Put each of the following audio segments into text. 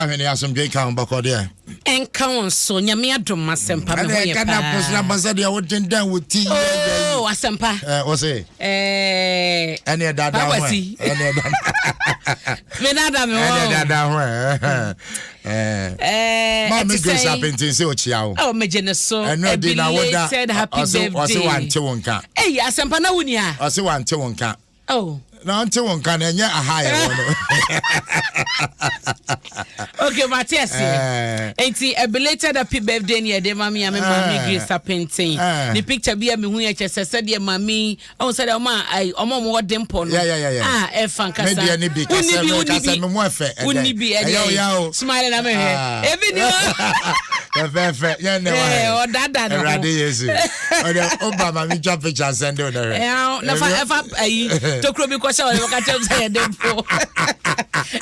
Ahwene asomdwe nka ho bɔkɔ deɛ. Ɛnka wo nso Nyame adom asɛmpa me ho yɛ paa. Ɛna posena bɔ sɛ deɛ wo dendɛn wo ti. Oh asɛmpa. Ɛ wo se. Ɛɛ. Ɛne ɛdada ho ɛ. Ɛne ɛdada. Me dada me hɔ. Ɛne ɛdada ho ɛ. Ɛɛ. Maame Grace Apenten sɛ ɔkyia wo. Oh megye ne so. Ɛno ɛdi na woda. Belated happy birthday. Ɔse wante wo nka. Ɛyi asɛmpa na wo ni ha. Ɔse wante wo nka. Oh. Na ɔnte wo nka no ɛnyɛ aha yɛ wɔ no. Okay, mate aseɛ. Eh. Nti a belated happy birthday ni ɛde ma me a me maame eh. Grace Apenten. Eh. Ne picture bi a mehu yɛ kyɛ sɛ sɛdeɛ maame ɔhu sɛdeɛ ɔma ɔma ɔmo wɔ dimple no. Yeah, yeah, yeah, yeah. Ah, ɛfa nkasa. Me deɛ ne bi kasɛ me kasɛ me mu ɛfɛ. Wonni bi ɛdeɛ. Ɛyɛ o. Smile na mehwɛ. Ah. Ebi ni o. Fɛfɛɛfɛ yɛn ne wa yɛ. Ɔdada ne ho. Awurade Yesu. Ɔdɛ ɔba ma mi twa picture send o dɛ. Ɛɛ na fa ɛfa ayi tokuro bi kɔhyɛ ɔdɛ ɔka kyerɛ sɛ yɛ de mpo.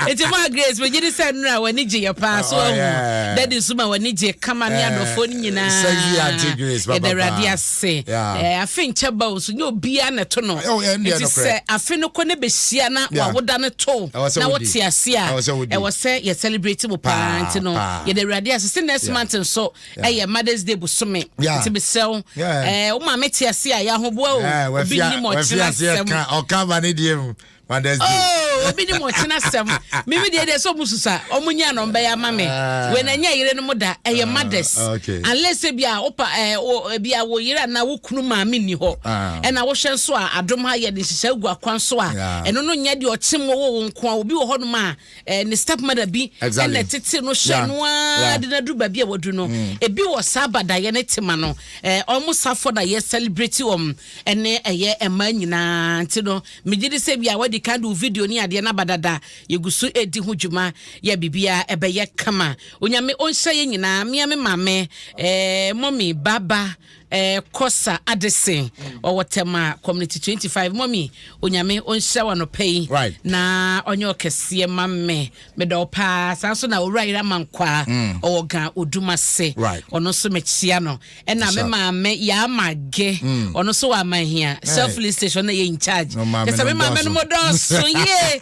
Eti mo a Grace megye di sɛ nnura w'ani gye yɛ paa so ahu. Dadi nso ma w'ani gye kama ne adɔfoɔ no nyinaa. Sexy Auntie Grace papa. Yɛda Awurade ase. Ɛɛ afe nkyɛ ba o so nyɛ obiara na ɛto no. Nti sɛ afe no kɔ ne bɛhyia na wawoda no to na wote ase a ɛwɔ sɛ yɛ celebrate mo paa nti no yɛda Awurade ase sɛ next month nso ɛyɛ Mother's Day bosome nti mesrɛ wo ɛɛ wo maame te ase a yɛahoboa o obi nim ɔkyena asɛm ɔka ma ne deɛ mu Mother's Day oh obi nim ɔkyena asɛm mimi deɛ deɛ sɛ ɔmo susa ɔmo nya na ɔmo bɛyɛ ama me ah. wei na ɛnyɛ yere no mo da ɛyɛ ah, mothers unless ebi a wopa ɛɛ ebi a wo yere anaa wo kunu maame ni hɔ ah. ɛna wohwɛ nso a adom ha yɛ de nhyehyɛ gu akwan so a ɛno no nyɛ deɛ ɔkyem wɔ wɔ nko a obi wɔ hɔ nom a eh, ne step mother bi ɛna ɛtete no hyɛ no ara de no aduru baabi a wadu no mm. Ebi wɔ saa badayɛ ne tema no eh, ɔmo safo na yɛ celebrate wɔn ɛne ɛyɛ mmaa nyinaa nti no megye di sɛ bi a wadi kan de wo video ne adeɛ no aba dada yɛgu so ɛdi ho dwuma yɛ biribiara ɛbɛyɛ kama. Onyame ɔnhyɛ yɛ nyinaa mea me maame eh, mɔmi baba Eh Kosa Addison ɔwɔ Tema Community 25 Mommy Onyame ɔnhyira wo anɔpa yi right. na ɔnyɛ ɔkɛseɛ ma me medɔ wo paa saa nso na owura yere amankwaa mm. ɔwɔ Ga Odumase right. ɔno nso mekyia no ɛna me maame Yaama Ge mm. ɔno nso wɔ Amanhia self police station na yɛ in charge kyɛ sɛ me maame no mo dɔɔso yie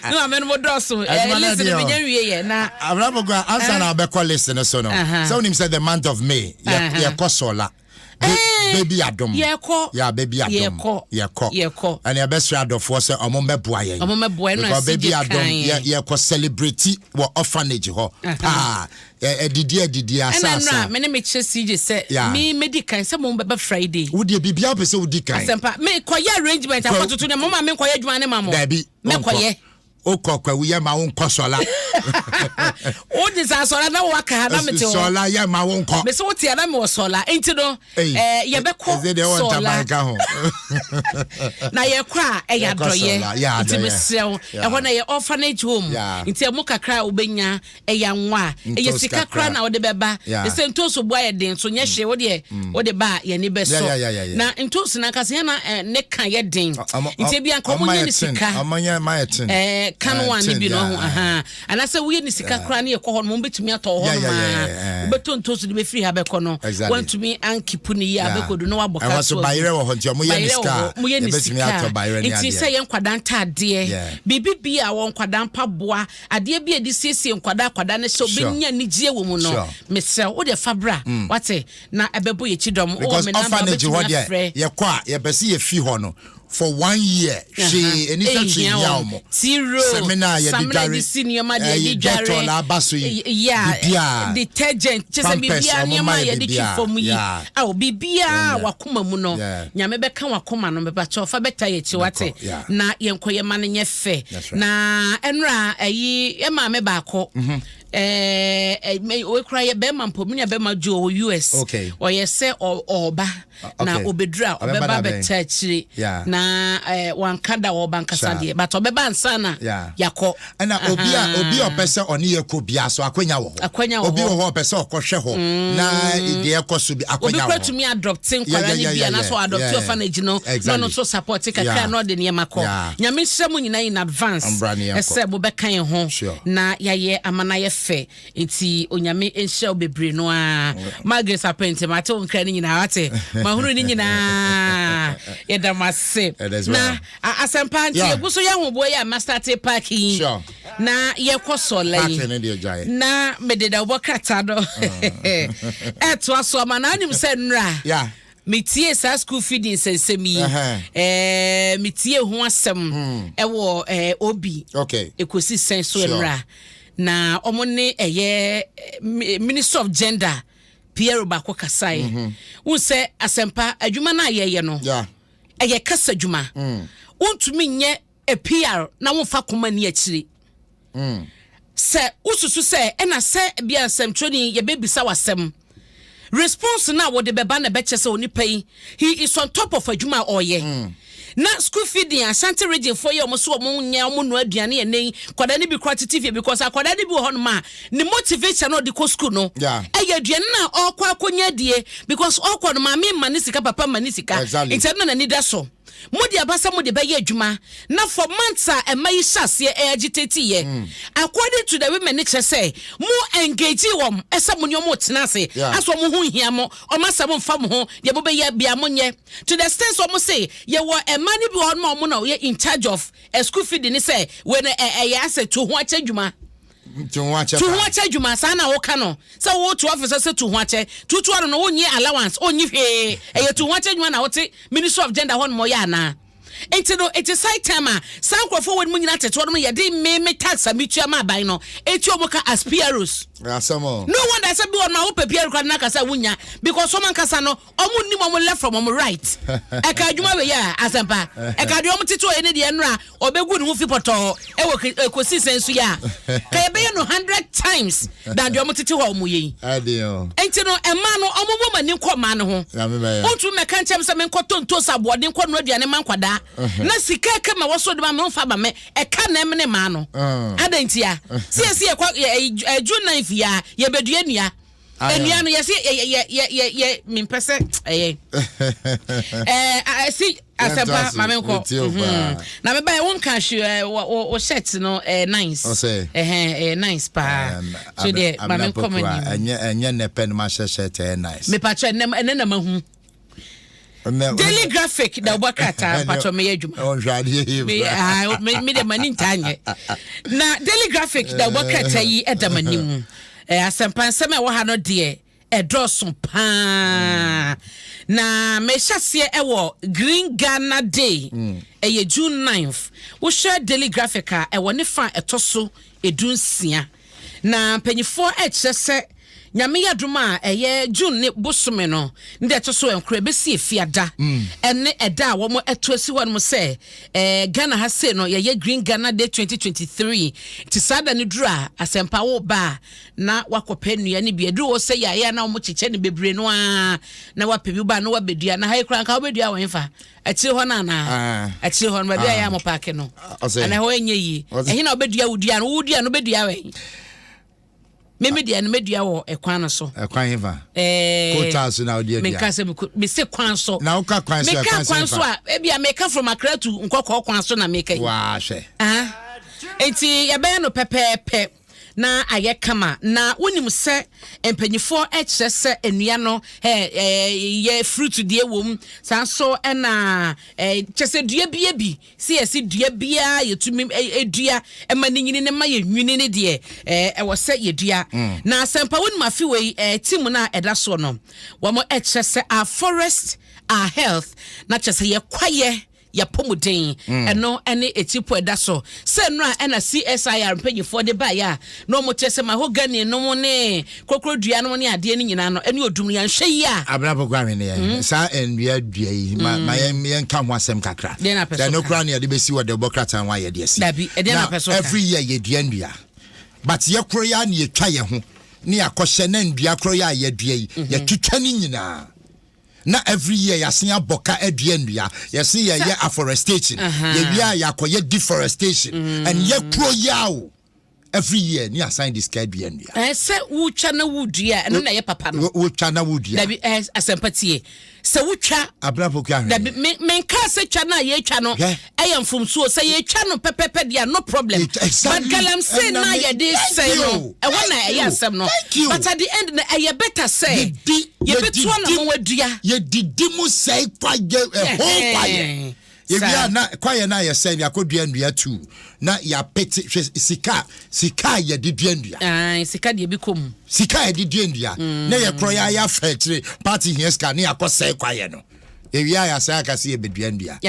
me maame no mo dɔɔso eh, list no menya nwie yɛ na Abrabogua ansa na abɛkɔ list no so no sɛ wonim sɛ the month of May yɛkɔ sɔla baby adom yɛkɔ ya baby adom yɛkɔ yɛkɔ ɛna yɛbɛsrɛ adɔfoɔ sɛ ɔmo mmɛboa yɛn ɔmo mmɛboa yɛn because baby adom yɛkɔ celebrate wɔ orphanage hɔ paa ɛdidi ɛdidi asa asa ɛna nra me ne me kyerɛ CJ sɛ me medi kan sɛ mo bɛba Friday wo deɛ biribiara pɛ sɛ wodi kan asɛmpa me kɔyɛ arrangement akɔtoto ne mo ma me nkɔyɛ adwuma ne ma mo dabi mɛkɔyɛ Wokɔ kwawu yɛ ma wo nkɔ sɔla. Wode sɛ asɔla na waka ha na mete hɔ. Sɔla yɛ ma wo nkɔ. Mese wote a na mewɔ sɔla. Nti no eh, yɛbɛkɔ sɔla. Na yɛkɔ a ɛyɛ adɔyɛ. Nti mesrɛ wo ɛhɔ na yɛ orphanage home. Nti ɛmo kakra a wobɛnya ɛyɛ anwa a ɛyɛ sika koraa na wode bɛba ɛsɛ ntoosi bo ayɛ den so nyɛ hwee wodeɛ mm. wode ba a yɛne bɛsɔ na ntoosi no ankasa yɛn na eh, ne ka yɛ den nti ebi anka ɔmo nyɛ ne sika ɛɛ kan wa ne bi no ho ahan anaasɛ woyɛ ne sika koraa ne yɛkɔ hɔ no mo bɛtumi atɔ hɔ nom a wobɛtɔ ntoosi de bɛfiri ha bɛkɔ no wantumi ankipu ne yie a bɛkɔdu na wabɔ ka so bayerɛ wɔ hɔ nti ɔmo yɛ ne sika mo yɛ ne sika nti sɛ yɛ nkwadaa ntaadeɛ biribi bi a wɔn nkwadaa mpaboa Adeɛ bi a yɛde siesie nkwadaa akwadaa ne sɛ ɔbɛnya anigyeɛ wɔ mu no, mesrɛ wo wodeɛ fa bra mm. wate na ɛbɛbɔ yɛkyi dɔm. Because orphanage hɔ deɛ yɛkɔ a yɛpɛ sɛ yɛfi hɔ no for one year hwee ɛni sɛ hwee hia wɔn tiro sɛmina yɛde dware si nneɛma deɛ yɛde dware dettol aba so yi biribiara detergent kyɛ sɛ biribiara nneɛma a yɛde twi fam yi awo biribiara wakoma mu no Nyame bɛka wakoma no mepakyɛw fa bɛta yɛ akyi wate na yɛnkɔ yɛ ma no nyɛ fɛ na ɛnora ayi yɛ maame baako mhm. ɛɛ wekura yɛ bɛrima mpo mi nua bɛrima ju ɔwɔ US ɔyɛ sɛ ɔɔba na obeduru a ɔbɛba bɛta akyire na ɛɛ wanka da ɔɔba nkasa deɛ but ɔbɛba ansa na yakɔ. Ɛna obi a obi a ɔpɛ sɛ ɔne yɛ kɔ bia so akwanya wɔ hɔ. Akwanya wɔ hɔ. Obi wɔ hɔ ɔpɛ sɛ ɔkɔhwɛ hɔ mm. na deɛ ɛkɔ so bi akwanya wɔ hɔ. Obi kura tumi adɔpte nkwara ne bi anaasɛ ɔadɔpte orphanage no na ɔno nso support kakra na ɔde nneɛma kɔ. Nyame nhyira mu nyinaa in advance ɛsɛ mobɛka yɛn ho na yɛayɛ ama no ayɛ fɛ. fɛ. Nti Onyame nhyira wo bebree no ara. Margaret Apente, mate wo nkra no nyinaa, wate? Mahunu ne nyinaa. Yɛda mo ase. Na asɛmpa nti yɛgu so yɛ ahoboa yi a mastate park yi. Na yɛkɔ sɔla yi. Na mede dawubɔ krataa no ɛtoa so ama na anim sɛ nnora. Metiee saa school feeding nsɛnsɛm yi. Ɛɛ metiee ho asɛm hmm. ɛwɔ ɛɛ obi. Okay. Ekosi sɛn so ɛnura. Na wɔn ne ɛyɛ Minister of Gender Pierre baako kasae. Mm -hmm. N sɛ asɛmpa adwuma no a yɛyɛ no. Ɛyɛ kasa adwuma. Wontumi nyɛ a PR na womfa koma ni akyire. Sɛ wosusu sɛ ɛna sɛ bia nsɛmtwerɛni yɛbɛbisa w'asɛm, response no a wode bɛba na ɛbɛkyɛ sɛ onipa yi he is on top of adwuma a ɔreyɛ. Na school feeding Ashanti region foɔ yɛ ɔmo so ɔmo nyɛ ɔmo noa aduane ɛnɛ yi nkwadaa no bi koraa tete fie because akwadaa no bi wɔ hɔnom a ne motivation a ɔde kɔ school no ɛyɛ aduane no a ɔrekɔ akɔnya adie because ɔrekɔ no maame mma ne sika, papa mma ne sika nti ɛno na n'ani da so. Mode aba sɛ mode bɛyɛ adwuma na for months a ɛma yi hyɛ aseɛ ɛ agitate yɛ. According to the women no kyerɛ sɛ mo engage wɔn sɛ mo ne wɔn retena ase asɛ wɔn ho nhia mo, wɔn asɛm mfa mo ho, deɛ mobɛyɛ bia monyɛ. To the extent sɛ wɔn se yɛwɔ mmaa no bi wɔ hɔ nom a wɔn na wɔyɛ in charge of school feeding ne sɛ wei no ɛyɛ asɛ tu ho akyɛ adwuma. Tu ho akyɛ Tu ho akyɛ adwuma saa na woka no sɛ woto office sɛ tu ho akyɛ tutu ano no wonnye allowance onnye hwee ɛyɛ tu ho akyɛ adwuma na wote Ministry of Gender hɔ nom ɔyɛ anaa nti no it is high time a saa nkurɔfoɔ wɔ no mu nyinaa tete hɔ nom yɛde me me tax a metua ma aban no ɛtua wɔn ka as PROs. Asɛm o. No wonder sɛ bi wɔ no a wopɛ PRO koraa no aka sɛ wonya because wɔn ankasa no Ɔmo nnim ɔmo left from ɔmo right. Ɛka adwuma wei a, asɛmpa. Ɛka deɛ ɔmo tete ɔyɛ ne deɛ nnora ɔbɛgu ne ho fi pɔtɔɔ ɛwɔ ɛkɔsi sɛn so yi a, ka yɛbɛyɛ no 100 times than deɛ ɔmo tete hɔ a ɔmo yɛ yi. Nti no mmaa no ɔmo mmɔ ɔmo ani nkɔ mmaa no ho. Wontumi mmɛka nkyerɛ me sɛ menkɔtɔ ntoos aboɔden nkɔ noa aduane mma nkwadaa na sika ɛka ma wɔsɔ de ma me womfa ma me. Ɛka na ɛmene mmaa no. Adɛn ntia? Sɛ yɛsi yɛkɔ June 9th yi a yɛbɛdua nnua. Nnua no yɛsi yɛ yɛ yɛ yɛ yɛ mempɛ sɛ ɛyɛ ɛɛ ɛsi asɛmpa maame nkɔ mhm. Na meba yɛ wonka hwe ɛɛ wɔ wɔ shirt no ɛɛ nice. Ɔsɛ ɛhɛn ɛyɛ nice paa. So deɛ maame nkɔ ma nim. Ɛnyɛ ɛnyɛ nɛpɛ no ma hyɛ shirt ɛyɛ nice. Mepakyɛ ɛnɛ ɛnɛ na ma hu. Daily Graphic da wobɔ krataa mpakyɛ meyɛ adwuma. Ɔnhwɛ adeɛ yi. Me de m'ani ntaa nyɛ. Na Daily Graphic da wobɔ krataa yi ɛda m'anim. Asɛmpa nsɛm a ɛwɔ ha no deɛ ɛdɔɔso paa. Na mehyɛ aseɛ ɛwɔ Green Ghana Day. Ɛyɛ June 9th. Wohwɛ Daily Graphic a ɛwɔ ne fa a ɛtɔ so 16. Na mpanyinfoɔ ɛkyerɛ sɛ Nyame yɛ adom a ɛyɛ June ne bosome no ne da ɛtɔ so nkoro ɛbɛsi Efiada ɛne ɛda a wɔn ɛto asi hɔ nom sɛ ɛɛ Ghana ha sei no yɛyɛ Green Ghana Day 2023 nti saa da no duru a asɛmpa wo ba a na wakɔpɛ nnua no bi aduru hɔ sɛ yɛ ayɛ na wɔn kyekyɛ no bebree no ara na wapɛ bi ba na wabɛdua na ha yi koraa nka wobɛdua wɔn fa akyire hɔ no anaa ah. Akyire hɔ no baabi a yɛ a mo paake no anaa ɛhɔ ɛnyɛ yie ɛhe na wobɛdua wo dua no wo dua no wobɛdua wɛn? Meme deɛ no mɛdua wɔ ɛkwan no so. Ɛkwan hefa? Ɛɛ kota so na wode adua. Menka sɛ mese kwan so. Na woka kwan so meka kwan so a ebi a meka from Accra to Nkɔkɔɔ kwan so na meka yi. Waa hwɛ. Ah nti yɛbɛyɛ no pɛpɛɛpɛ na ayɛ kama na wonim sɛ mpanyinfoɔ kyerɛ sɛ nnua no ɛɛ yɛ fruit deɛ wɔ mu saa nso ɛna ɛɛ kyɛ sɛ dua bia bi. Sɛ yɛse dua biara yɛtumi dua ma ne nyini ne ma yɛ nwini ne deɛ ɛwɔ sɛ yɛdua. Na asɛmpa wonim afe wei team no a ɛda soɔ no wɔn kyerɛ sɛ our forest our health na kyerɛ sɛ yɛ kwayɛ yɛapɔmuden ɛno ɛne ɛtipo ɛda so sɛ nnora ɛna CSIR mpanyinfoɔ de baeɛ a na wɔn kyerɛ sɛ mahogany nom ne Kokro dua no ne adeɛ no nyinaa no ɛne odum no yɛnhwɛ yie a. Abena Poku Ahweneɛ, mm. Saa nnua dua yi ma mm. ma yɛn yɛnka ho asɛm kakra. Deɛ na pɛ so ka. Ɛno koraa ne yɛde bɛsi wɔ dɛbɔ krataa ho ayɛ deɛ si. Dabi, ɛdeɛ na pɛ so ka. Every year yɛdua nnua but yɛ koro yɛ a ne yɛtwa yɛ ho ne yɛakɔhyɛ na nnua koro yɛ a yɛdua yi mhm. yɛtwitwa ne nyinaa na every year yɛasen abɔ ka adua nnua yɛse yɛyɛ afforestation yɛwie a yɛakɔyɛ deforestation mm. And yɛ kuro yɛ a o. Every year ne asan de sika dua nnua. Ɛɛ sɛ wotwa na wodua ɛno na ɛyɛ papa no. Wotwa na wodua. Dabi ɛɛ asɛmpa tie sɛ wotwa. Abena poku ahwene. Dabi me menka sɛ twa no a yɛtwa no ɛyɛ mfomsoɔ sɛ yɛtwa no pɛpɛpɛ deɛ no problem. Exactly. But galamsey na yɛde sɛe no ɛhɔ na ɛyɛ asɛm no. But at the end no ɛyɛ better sɛ yɛbɛtu anamɔ wadua. Yɛdidi mu sɛe kwayɛ ɛho kwayɛ. Yɛwie a na kwaeɛ no a yɛsɛe no yɛakɔdua nnua tuu na yɛapete hwɛ sika sika a yɛde dua nnua. Ae, sika deɛ bi kɔ mu. Sika a yɛde dua nnua mm. na yɛkorɔ yɛ ayɛ afa akyire party hia sika ne yɛakɔ sɛe kwaeɛ no. Yɛwie a yɛasɛe aka sɛ yɛbɛdua nnua.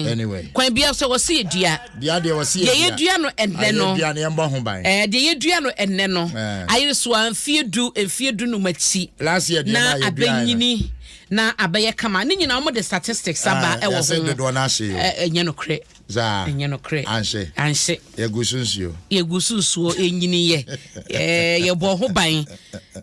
Anyway. Kwan bia sɛ wɔse yɛdua. Dua deɛ wɔse yɛdua. Deɛ yɛdua no ɛnnɛ no. Yɛdua no yɛmbɔ ho ban. Ɛɛ deɛ yɛdua no ɛnnɛ no. Ayere so a mfie du mfie du num akyi. Last year deɛ na abɛnyini. Na abɛyɛ kama. Ne nyinaa wɔn de statistics aba ɛwɔ ho. Yɛsɛ dodoɔ no ahye o. Ɛnyɛ nokorɛ. Zaa. Ɛnyɛ nokorɛ. Anhye. Anhye. Yɛgu so nsuo. Yɛgu so nsuo ɛnyini yɛ. Ɛɛ yɛbɔ ho ban.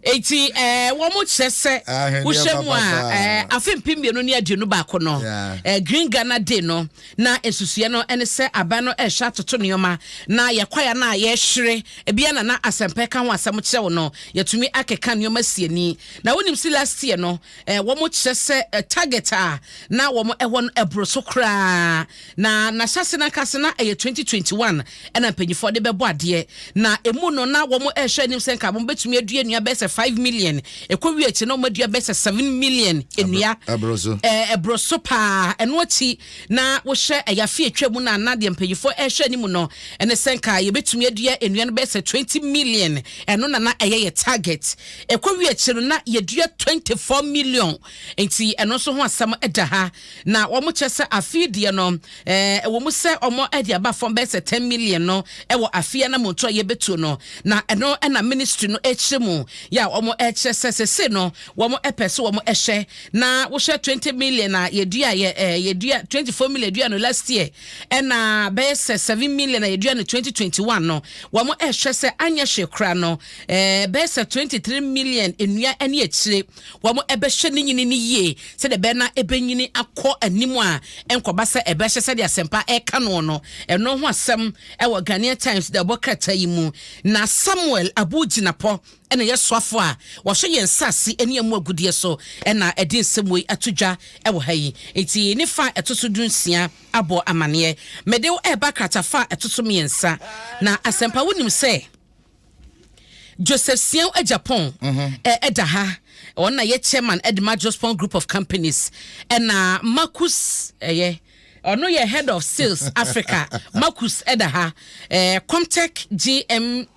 Eti ɛɛ wɔn kyerɛ sɛ wohyɛ mu a ɛɛ afe 2021 no ɛɛ Green Ghana Day no na nsusuiɛ no ɛne sɛ aban no ɛrehwɛ atoto nneɛma na yɛkwaeɛ no a yɛrehwere ebia na na asɛmpɛ ka ho asɛm kyerɛ wo no yɛtumi akeka nneɛma si ani. Na wonim se last year no eh, wɔn kyerɛ sɛ eh, target a na wɔn ɛwɔ no ɛboro so koraa. Na n'ahyɛse no ankasa na ɛyɛ 2021 ɛna mpanyinfoɔ de bɛbɔ adeɛ. Na emu no na wɔn ɛrehwɛ anim sɛ nka wɔn bɛtumi adua nnua bɛyɛ sɛ 5 million. Ɛkɔ wie akyi na wɔn adua bɛyɛ sɛ 7 million nnua. Ɛboro so. Eh, ɛboro so paa. Ɛno akyi na wohwɛ ɛyɛ afe atwa mu no a na deɛ mpanyinfoɔ ɛrehwɛ anim no ɛne sɛ nka yɛbɛtumi adua nnua no bɛyɛ sɛ 20 million. Ɛno na na ɛyɛ yɛ target. Ɛkɔwie akyire no na yɛdua 24 million nti ɛno nso ho asɛm da ha. Na wɔn kyerɛ sɛ afe deɛ no ɛwɔ mu sɛ wɔn de aba fam bɛyɛ sɛ 10 million no ɛwɔ afe anamonto a yɛbɛtuo no, na ɛno ɛna ministry no ɛkyerɛ mu yɛ a wɔn ɛkyerɛ sɛ sese no wɔn ɛpɛ sɛ wɔn ɛhyɛ na wohyɛ 20 million a yɛdua yɛ ɛɛ yɛdua 24 million dua no last year ɛna bɛyɛ sɛ 7 million a yɛdua no 2021 no wɔn ɛhwɛ sɛ anyɛ hwee koraa no Ɛɛ, bɛyɛ sɛ 23 million nnua ne akyire. Wɔbɛhwɛ ne nyini no yie sɛdeɛ ɛbɛyɛ na ɛbɛnyini akɔ anim a ɛnkɔba sɛ ɛbɛhyɛ sɛdeɛ asɛmpa ɛreka noɔ no. Ɛno ho asɛm wɔ Ghanaian Times de ɛbɔ krataa yi mu. Na Samuel Abu Jinapor na ɛyɛ soafoɔ a wɔhwɛ yɛn nsase ne ɛmu agudeɛ so na ɛde nsɛm wei ato dwa wɔ ha yi. Nti ne fa a ɛto so dunsia abɔ amaneɛ. Mede wo ɛreba kratafa a ɛto so mmiɛnsa. Na asɛmpa wonim sɛ. Joseph Siaw Agyapong ɛda ha. Ɔno na yɛ chairman ɛde ma Jospong Group of Companies. Ɛna Marcus ɛyɛ ɔno yɛ head of sales Africa. Marcus ɛda ha. Ɛɛ Comtech GM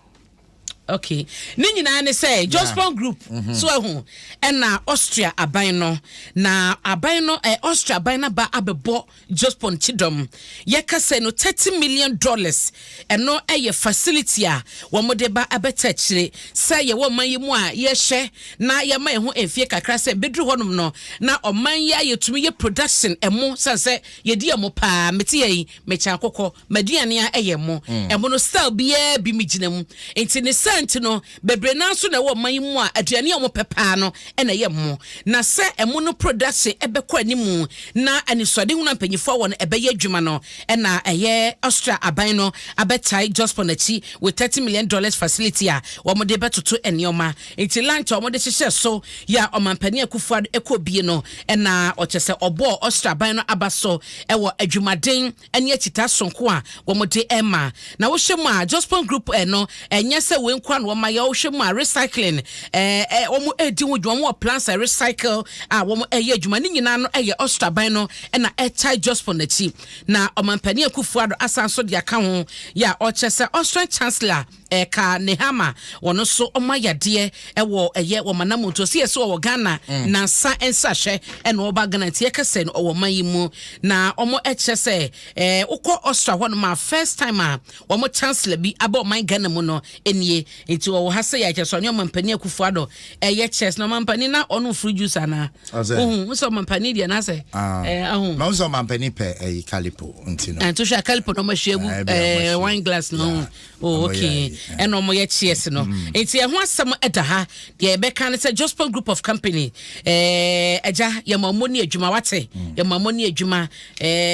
okay ne nyinaa ne sɛ Jospong Group mm-hmm. so ahu ɛna Austria aban no na aban no ɛ Austria aban no aba abɛbɔ Jospong Kyidɔm, yɛka sɛ no $30 million, ɛno yɛ facility a wɔde ba abɛta akyire sɛ yɛwɔ ɔman yi mu a yɛhwɛ na yɛma yɛn ho mfie kakra sɛ bɛduru hɔnom no na ɔman yi a yɛtumi yɛ production ɛmo sane sɛ yɛdi ɛmo paa. Mete yɛ yi mekyɛ akokɔ m'aduane a ɛyɛ ɛmo mm. Ɛmo no style biara bi megyina mu nti ne saa nti no Bebree no ara nso na ɛwɔ ɔman yi mu a aduane a wɔpɛ paa no na ɛyɛ ɛmo. Na sɛ ɛmo no production bɛkɔ anim na anisoadehunu a mpanyinfoɔ wɔ no ɛbɛyɛ adwuma no, ɛna ɛyɛ Austria aban no abɛtae Jospong akyi with $30 million facility a wɔde bɛtoto nneɛma. Nti lunch a wɔde hyehyɛ so yɛ a Ɔmanpanin Akufo-Addo kɔɔ bie no, ɛna ɔkyerɛ sɛ ɔbɔɔ Austria aban no aba so wɔ adwumaden ne akyitaa soronko a wɔde rema. Na wohwɛ mu a, Jospong Group eh, no, ɛnyɛ sɛ wei nko ara na wɔma yɛ. Wohwɛ mu a, recycling, eh, eh, wɔn redi ho dwuma. Wɔn wɔ plants a recycle a wɔn reyɛ adwuma. Ne nyinaa no yɛ Austria ban no na ɛtae Jospong akyi. Na Ɔmampanin Akufo-Addo asan nso de aka ho yɛ a ɔkyerɛ sɛ Austrian Chancellor Ɛka Nehama wɔn nso ɔmo ayadeɛ ɛwɔ ɛyɛ wɔn anamontuo sɛ yɛsɛ ɔwɔ Ghana mm. nansa nsrahwɛ ɛna ɔba Ghana nti yɛka sɛ no ɔwɔ man yi mu na ɔmo ɛkyerɛ sɛ ɛɛ wokɔ Austria hɔ nom a first time a wɔn chancellor bi aba ɔman Ghana mu no nie nti ɔwɔ ha sɛ yɛakyɛ sɛ ɔne ɔmampanin Akufo Addo ɛyɛ chess na ɔmampanin na ɔno fruit juice anaa ohun sɛ ɔmampanin deɛ n'asɛ ɛɛ ahun. Na ɔsɛ ɔmampanin pɛ ɛyi kalipo nti no. Ɛnto hwɛ a kalipo na ɔmo ahyia gu ɛɛ wine glass na ɔho. Oh, okay. Ɛna ɔmo yɛ chairs no. Nti ɛho asɛm ɛda ha. Deɛ yɛbɛka ne sɛ Jospong Group of Company, agya, yɛma ɔmo ne adwuma wate. Yɛma ɔmo ne adwuma.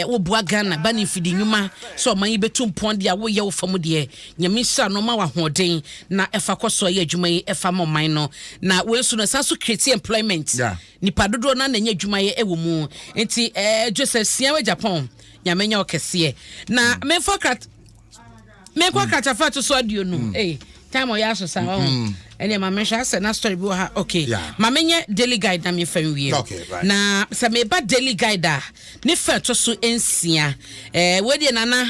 Woboa Ghana ba ne mfidi nnwuma sɛ ɔman yi bɛtu mpɔn deɛ a woyɛ wo fam deɛ, Nyame nhyira no ma wahoɔden na ɛfa kɔ so ɛyɛ adwuma yi ɛfa ma ɔman no. Na wei nso no, ɛsan so create employment. Nipa dodoɔ no na ɛnyɛ adwuma yɛ ɛwɔ mu. Nti Joseph Siawe Japan, Nyame nyɛ wo kɛseɛ. Na memfa krat menkɔ kratafa to so 20. Hey, time ɔyɛ aso sa ɔho ɛnneɛ ma mehwɛ asɛ na story bi wɔ ha, okay. Ma menyɛ Daily Guide na memfa nwie. Na sɛ meba Daily Guide a, ne fa ɛtɔ so 6, wei deɛ nana,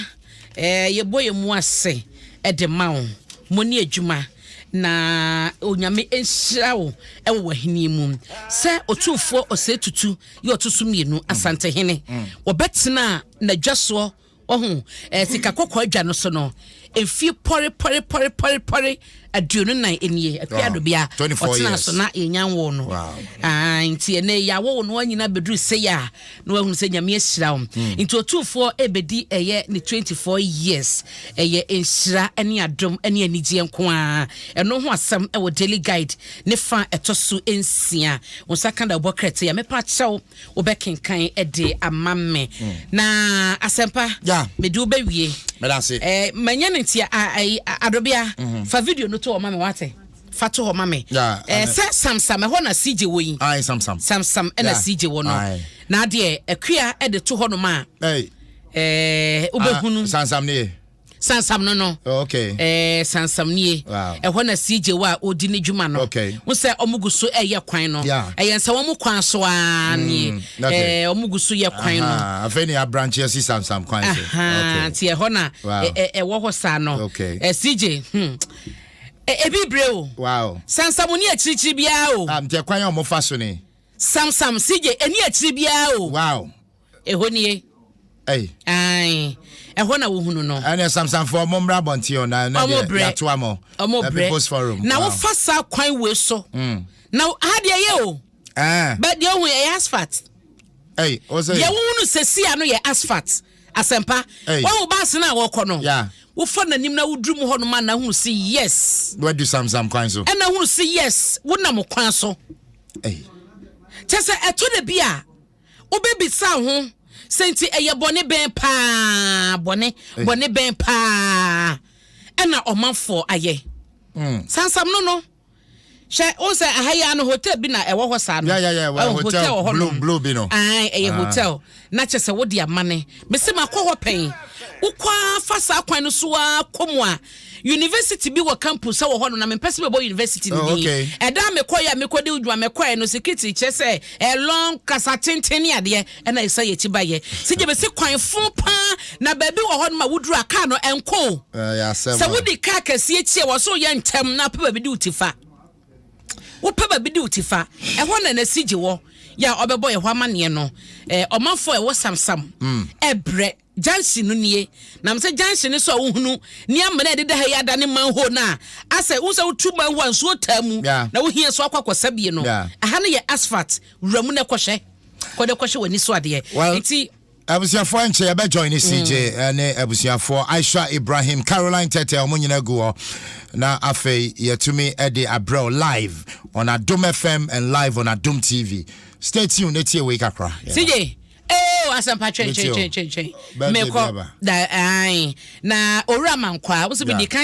yɛbɔ yɛ mu ase ɛde ma wo mo ne adwuma na Onyame nhyira wo ɛwɔ w'ahenni mu sɛ Otumfoɔ Ɔsɛe Tutu yɛ ɔto so mmienu, Asantehene, wɔbɛtena n'adwa soɔ ɔho sika kɔkɔɔ adwa no so no, mfie pɔre pɔre pɔre pɔre pɔre 24 nie akua adobea 24 ɔtena years. So na yɛnya nwoo no. Ah, nti ɛnɛ yɛawo wo no anyina bɛduru sei a, na wahunu sɛ Nyame ahyira wo. Nti Otumfoɔ ɛbɛdi ɛyɛ ne 24 years, ɛyɛ nhyira ne adom ne anigyeɛ nko a. Ɛno ho asɛm ɛwɔ Daily Guide ne fa ɛtɔ so 6. Wo nsa ka da wobɔ krɛte a, mepa kyɛw, wobɛkenkan ɛde ama me. Na Asɛmpa, mede wobɛwie. Meda ase. Manya no nti adobea, fa video no to hɔ ma me, wate, fa to hɔ ma me. Sɛ Samsam ɛhɔ na CJ wɔ yi. Aye, Samsam. Samsam ɛna CJ wɔ no. Na adeɛ akua ɛde to hɔ nom a, Hey. Wobɛhunu. Ah, Samsam ne ye. Sansam no. Oh, okay. Sansam nie. Ɛhɔ na CJ wɔ a ɔdi ne dwuma no. Wo sɛ ɔmo gu so ɛyɛ kwan no. Ɛyɛ nsa wɔn kwan so aa nie. Ɔmo gu so yɛ kwan no. Aha, afei ne abranche asi Samsam kwan so. Aha, nti ɛhɔ na ɛwɔ hɔ saa no. CJ, ebi brɛ o. Sansam ni akyirikyiri biara o. Ah, nti ɛkwan a ɔmo fa so ni. Samsam CJ ɛni akyiri biara o. Ɛhɔ nie. Hey. Ae, ɛhɔ na wohunu no. Ɛne Samsamfoɔ, mo mmra abɔnten o, na ɛnɛ Ɔmo deɛ brɛ. yɛato ama. Ɔmo The brɛ. People's Forum. Na wofa saa kwan wei so na ha deɛ yɛ o. Bɛ deɛ ohu ɛyɛ asphalt. Hey, o sɛ. Deɛ wohu no sɛsi ano yɛ asphalt, Asɛmpa. Hey. Wɔn baase no a wɔkɔ no, wofa n'anim na woduru mu hɔ nom a, na hunu si yes. Wadu Samsam kwan so. Ɛna hunu si yes, wonam kwan so. Hey. Kyɛ sɛ ɛtɔ da bi a, wobɛbisa ho sɛ nti ɛyɛ bɔne bɛn paa, bɔne Hey. bɔne bɛn paa ɛna ɔmanfoɔ ayɛ. Sansam no, hwɛ wo sɛ aha yi ano hotel bi na ɛwɔ hɔ saa no. Yeah, well, Ɛwɔ hotel wɔ hɔ nom. Blue bi no. Ae, ɛyɛ Ah. hotel na kyɛ sɛ wode amane mese makɔ hɔ pɛn. Wokɔ a fa saa kwan no so a kɔ mu a, university bi wɔ campus sɛ wɔ hɔ no, na mempɛ sɛ mebɔ university no Oh, din. Ɛda a mekɔyɛ a mekɔde wodwuma mekɔɛ no, security kyerɛ sɛ ɛlɔn kasa tenten ne adeɛ ɛna ɛsa yɛ akyi bayɛ sɛ gye bɛsi kwan fo paa na baabi wɔ hɔ no ma woduru a, kaa no ɛnkɔ o. Yɛ asɛm. Sɛ wode kaa kɛseɛ akyi a, wɔ so yɛ ntɛm na pɛ baabi de wo ti fa, wopɛ baabi de wo ti fa. Ɛhɔ na nasi gye wɔ yɛ a ɔbɛbɔ yɛ hɔ amanneɛ no. Ɔmanfoɔ a ɛwɔ Samsam ɛbrɛ junction no nie. Nam sɛ junction no so a, wohunu nneɛma na ɛdeda ha yi ada ne manhole no a, asɛ wo sɛ wotu manhole a nsuo taa mu na wohia so akɔ akɔsa bie no. Ɛha no yɛ asphalt wura mu na ɛkɔhwɛ kɔde kɔhwɛ w'ani so adeɛ. Well, nti abusuafoɔ, nkyɛ yɛbɛjoin ne CJ ne abusuafoɔ Aisha Ibrahim, Caroline Tete, ɔmo nyina gu hɔ na afei yɛtumi de abrɛw live on Adom FM and live on Adom TV. Stay tuned na tie wei kakra. Yeah. CJ, oh, Asɛmpa, twɛn twɛn twɛn twɛn twɛn, mekɔ da. Ae, na Owura Mankwa wo sɛ medi kan.